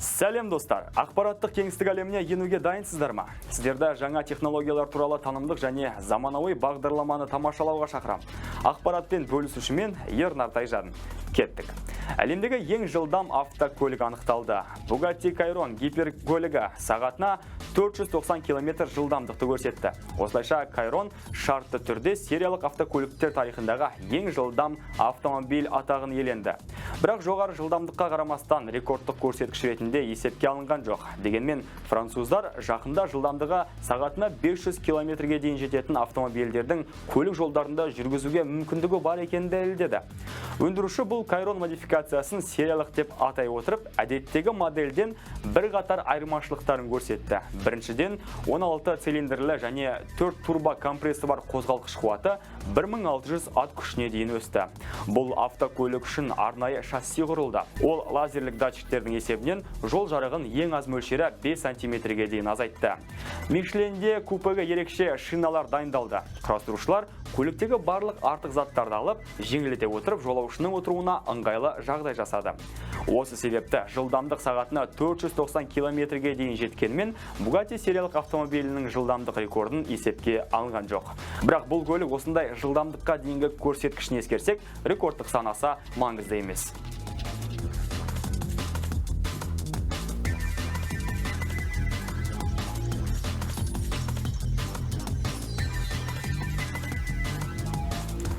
Сәлем, достар! Ақпараттық кеңістік әлеміне енуге дайынсыздар ма? Сіздерді жаңа технологиялар туралы танымдық және заманауи бағдарламаны тамашалауға шақырамын. Ақпаратпен бөлісуші мен, Ернар Тайжан. Кеттік. Әлемдегі ең жылдам автокөлік анықталды. Bugatti Chiron гиперкөлігі сағатына 490 км жылдамдықты көрсетті. Осылайша Chiron шартты түрде сериялық автокөліктер тарихындағы ең жылдам автомобиль атағын иеленді. Бірақ жоғары жылдамдыққа қарамастан, рекордтық көрсеткіш ретінде есепке алынған жоқ. Дегенмен француздар жақында жылдамдығы сағатына 500 километрге дейін жететін автомобильдердің көлік жолдарында жүргізуге мүмкіндігі бар екенін дәлелдеді. Өндіруші бұл Chiron модификациясын сериялық деп атай отырып, әдеттегі модельден бірқатар айырмашылықтарын көрсетті. Біріншіден, 16 цилиндрлі және 4 турбо компрессоры бар қозғалтқыш қуаты 1600 ат күшіне дейін өсті. Бұл автокөлік үшін арнайы шасси құрылды. Ол лазерлік датчиктердің есебінен жол жарығын ең аз мөлшері 5 сантиметрге дейін азайтты. Мишленде купеге ерекше шиналар дайындалды. Құрастырушылар көліктегі барлық артық заттарды алып, жеңілдете отырып, жолаушының отыруына ыңғайлы жағдай жасады. Осы себепті жылдамдық сағатына 490 километрге дейін жеткенмен, Bugatti сериялық автомобилінің жылдамдық рекордын есепке алынған жоқ. Бірақ бұл көлік осындай жылдамдыққа дейінгі көрсеткішін ескерсек, рекордтық сан аса маңызды емес.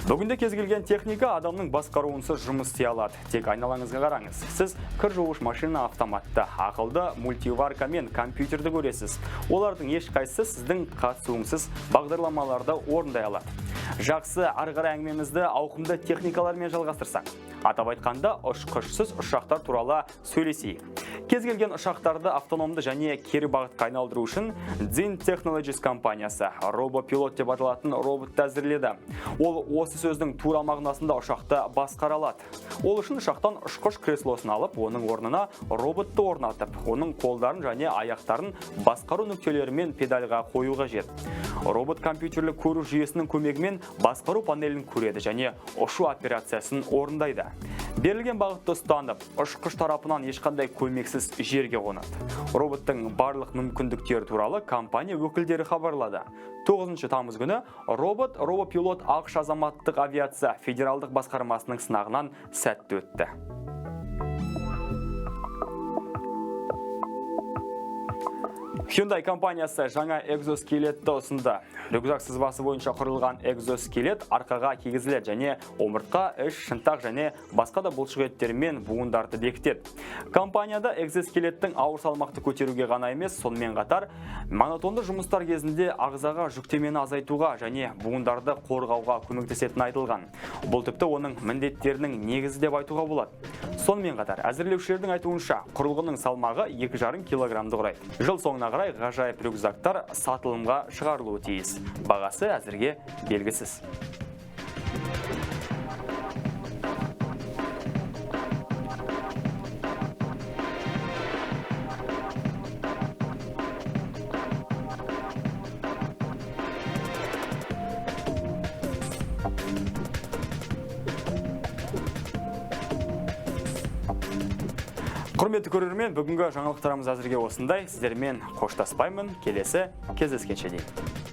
Бүгінде кез келген техника адамның басқаруынсыз жұмыс істей алады. Тек айналаңызға қараңыз. Сіз кір жуғыш машина автоматты, ақылды мультиварка мен компьютерді көресіз. Олардың ешқайсысы сіздің қатысуыңсыз бағдарламаларды орындай алады. Жақсы, ары қарай әңгімемізді ауқымды техникалармен жалғастырсақ. Атап айтқанда, ұшқышсыз ұшақтар туралы сөйлесейік. Кез келген ұшақтарды автономды және кері бағытқа айналдыру үшін Zin Technologies компаниясы робопилот деп аталатын роботты әзірледі. Ол осы сөздің тура мағынасында ұшақты басқара алады. Ол үшін ұшақтан ұшқыш креслосын алып, оның орнына роботты орнатып, оның қолдарын және аяқтарын басқару нүктелерімен педальға қою қажет. Робот компьютерлік көру жүйесінің көмегімен басқару панелін көреді және ұшу операциясын орындайды. Берілген бағытты ұстанып, ұшқыш тарапынан ешқандай көмексіз жерге қонады. Роботтың барлық мүмкіндіктері туралы компания өкілдері хабарлады. 9 тамыз күні робот робопилот АҚШ азаматтық авиация федералдық басқармасының сынағынан сәтті өтті. Hyundai компаниясы жаңа экзоскелетті ұсынды. Рюкзак сызбасы бойынша құрылған экзоскелет арқаға кигізіледі және омыртқа, іш, шынтақ және басқа да бұлшық еттермен буындарды бекітеді. Компанияда экзоскелеттің ауыр салмақты көтеруге ғана емес, сонымен қатар монотонды жұмыстар кезінде ағзаға жүктемені азайтуға және буындарды қорғауға көмектесетіні айтылған. Бұл тіпті оның міндеттерінің негізі деп айтуға болады. Сонымен қатар әзірлеушілердің айтуынша, құрылғының салмағы 2,5 килограммды құрайды. Жыл соңына қарай ғажайып рюкзактар сатылымға шығарылуы тиіс. Бағасы әзірге белгісіз. Құрметті көрермен, бүгінгі жаңалықтарымыз әзірге осындай. Сіздермен қоштаспаймын. Келесі кездескенше дейін.